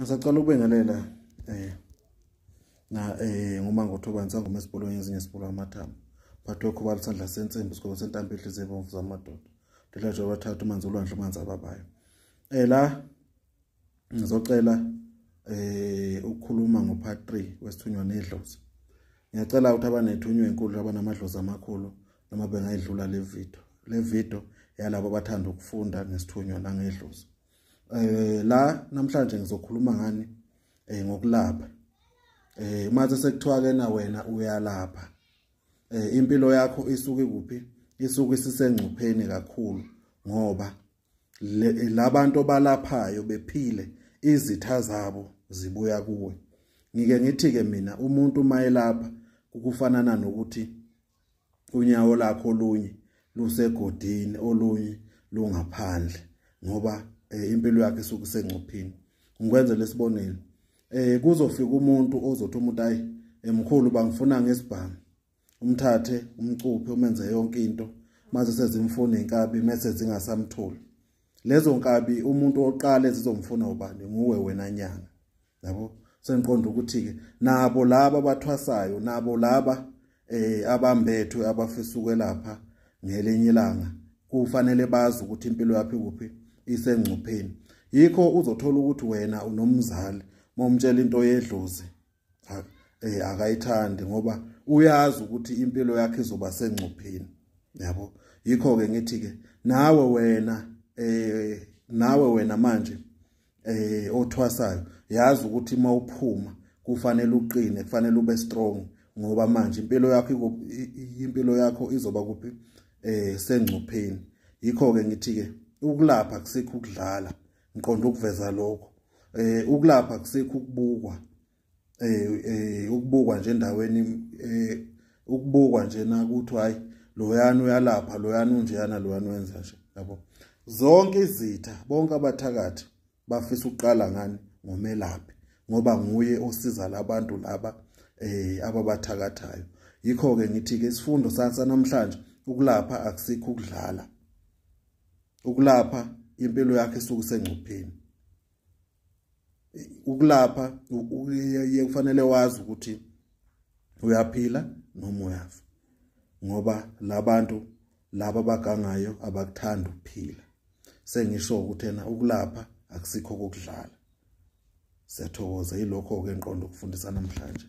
Ngisacela ukubingelela na nguMangotho Nsangoma esibholweni ezinye esibholwa amathambo. Phathwe khuba lisandla sensimbi isikolo sentambo ihliziyo ebomvu zamadoda. Ndihlatshwe abathathu manzi olwandle manzi ababayo. La ngizocela ukukhuluma ngo-part 3 wesithunywa nedlozi. Ngiyacela ukuthi abanethunywa enkulu abanamadlozi amakhulu noma bengayidlula le video. Le video yalabo abathanda ukufunda ngesithunywa nangedlozi. La namhlanje ngizokhuluma ngani ngokulapha. Uma sekuthiwa ke na wena uyalapha, impilo yakho isuke kuphi? Isuke isisengcupheni kakhulu ngoba labantu abalaphayo bephile izitha zabo zibuya kuwe. Ngike ngithi ke mina umuntu mayelapha kukufanana nokuthi unyawo lakho olunye lusegodini olunye lungaphandle ngoba impilo yakhe isuke isengcupheni. Ngikwenze lesibonelo, kuzofika umuntu ozothi umuntu hayi emkhulu bangifuna ngesibhamu, umthathe umcuphe umenze yonke into, mase sezimfuna inkabi mase zingasamtholi. Lezo nkabi umuntu oqala ezizomfuna ubani? Nguwe wena nyanga. Yabo, sengiqonda ukuthi ke nabo laba abathwasayo nabo laba abambethwe abafisa ukwelapha ngelinye ilanga kufanele bazi ukuthi impilo yakho ikuphi, isengcupheni. Yikho uzothola ukuthi wena unomzali momtshela into yedlozi akayithandi ngoba uyazi ukuthi impilo yakhe izoba sengcupheni. Yabo, yikho ke ngithi ke nawe wena nawe wena manje othwasayo yazi ukuthi mawuphuma kufanele uqine, kufanele ube strong ngoba manje impilo yakho impilo yakho izoba kuphi? Sengcupheni. Yikho ke ngithi ke ukulapha kusikho ukudlala, ngiqonda ukuveza lokho. Ukulapha kusikho ukubukwa, ukubukwa nje endaweni, ukubukwa nje na ukuthi hayi loyana uyalapha, loyana unjeyana, loyana wenza nje. Yabo, zonke izitha bonke abathakathi bafisa ukuqala ngani? Ngomelaphi, ngoba nguye osiza labantu laba ababathakathayo. Yikho ke ngithi ke isifundo sansa namhlanje, ukulapha akusikho ukudlala. Ukulapha impilo yakhe isuke isengcupheni. Ukulapha kufanele wazi ukuthi uyaphila noma uyafa ngoba labantu laba abagangayo abakuthanda ukuphila. Sengisho ukuthi ena ukulapha akusikho kokudlala. Siyathokoza, yilokho ke ngiqonda ukufundisa namhlanje.